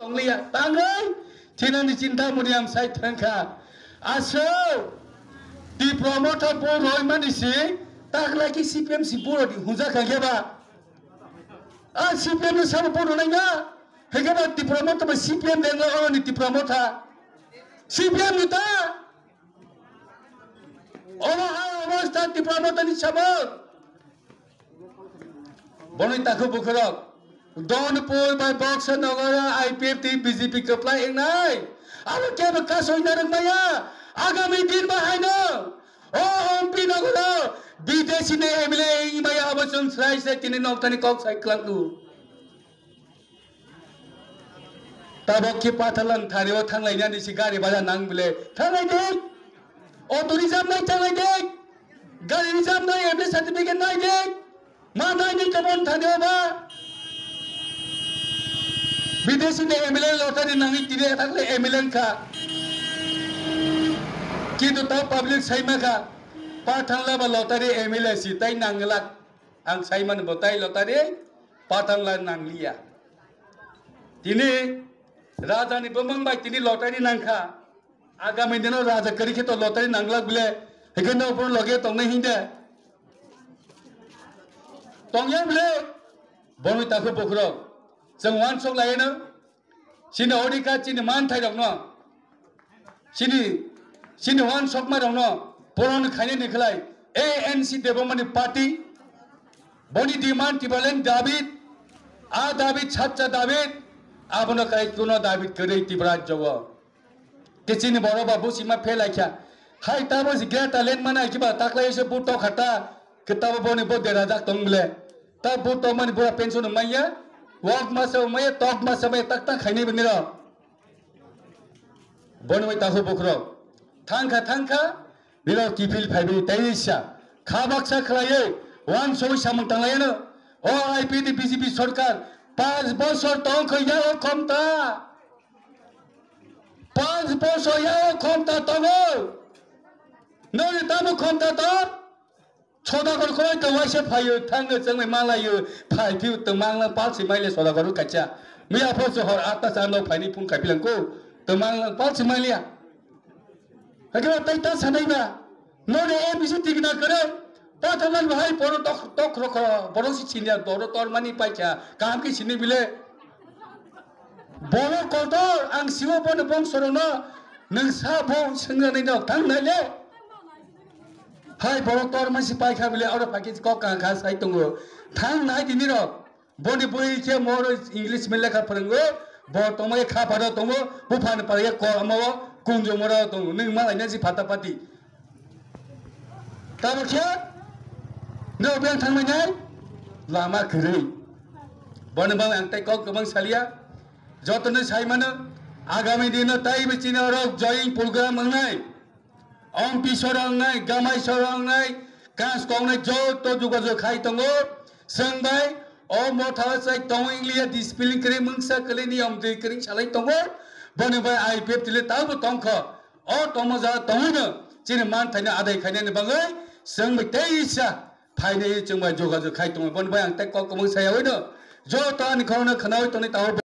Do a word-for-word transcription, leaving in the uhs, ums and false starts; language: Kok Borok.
Tongliya, tangwi thinani chinta muni ang sai thangkha. Aswk Tipra Motha bo roimani si taklai khe C P M si buro di hunjak kha khe ba? A C P M ni sabo buro nai na? Hwnkhe ba Tipra Motha ba C P M dengla oroni Tipra Motha? C P M ni ta? Omo hai obostha Tipra Motha ni sabo? Bonwi takhuk bukhurok, Donpur bai Boxer Nogoro I P F T B J P kwplai wngnai. Abo kebo kasoi narwk maya. Agami din bai haino o M P Nogoro bidesi ni M L A wngwi maya, abo chwng swrai se tini nokthani kok sai kwlangkhu. Tabok khe Patharlan thani o thanglainani si gari bhara nang bile. Thanglai de. Auto reserve nai thanglai de. Gari reserve nai, M L A certificate nai de. Ma nai ni kabon thani o ba. Bidesi ni M L A lottery nangwi tini thanglai M L A wngkha. Kintu ta public saima kha. Patharla ba lottery M L A si tai nanglak. Ang saimani bo tai lottery Patharla nangliya. Tini raja ni bumung bai tini lottery nangkha. Agami dino raja kwrwi khe to lottery nanglak bile. Hwnkhe no bono loge tongnai hinde. Tongya bile. Bonwi takhuk bukhurok. Chwng uansuk laino. Chini odhikar, chini manthairokno, chini, chini uansukmarokno puron khainani khlai A N C Debbarmani party, boni demand Tipraland David, a David, sacha David, abono kai kuno David kwrwi Tipra rajyogo. Khe chini borok ba buchima phelaikha. Hai tabo si Greater Land mana kiba taklai se buto khata, khe tabo boni bo derajak tong bile. Ta buto mani bura pension maya, wak masa maya, tok masa maya, tak tak khainai bini rok. Boni bai takhuk bukhurok. Thangkha, thangkha, nirok kiphil phaibai tei sa. Kha baksa khlaiwi, uansugwi samung tanglaiano. O I P T B J P sorkar, panch bosor tongkha yao khomta. Panch bosor yao khomta tongo. Noni tamo khomta tong? Sodagar khoroi to waisa phaio, thangno chwngwi malaio, phai phiu to manglang palsi maile sodagar kacha. Miya pho se hor atta sa no phaini phung khai pilangko, to manglang palsi mailia. Hakhe tai ta sanai ba. Noni A B C tigna kwrwi. Ta thaman bahai poro tok, tok rokho, borok si senior, borok tormani paikha, kaham khe sini bile. Borok kotor, ang sibo bono bongsorokno, nwng sa bo swngnani nok thang nai le. Hai borok tormani si paikha bile, oro phai khe kok kang kha sai tongo. Thang nai tini rok. Boni bui khe moro English mi lekha phwrwngo, bo tongma khe kha phado tongo, buphani pare khe kormo o kunjongma rok tongo. Nwng malaina si phata phati. Tamo khe no beng thangmai nai lama kwrwi. Boni bang ang tai kok kwbang salia. Jotono sai mano agami dino tai bichini rok join program wngnai. Om pisor wngnai, gamai sor wngnai, kas kongnai joto jogajog khai tongo. Swng bai o motha chai tong ingliya discipline kwrwi mungsa kwlwi niyom twi kwrwi salai tongo. Boni bai I P F tile tabo tongkho. O tongma jaga tongwino chini man thaino adai khainani bagwi chwng bai teisa phainai chwng bai jogajog khai tongo. Boni bai ang tei kok kwbang saya wino joto ani khorokno khwnawi tongni tabo.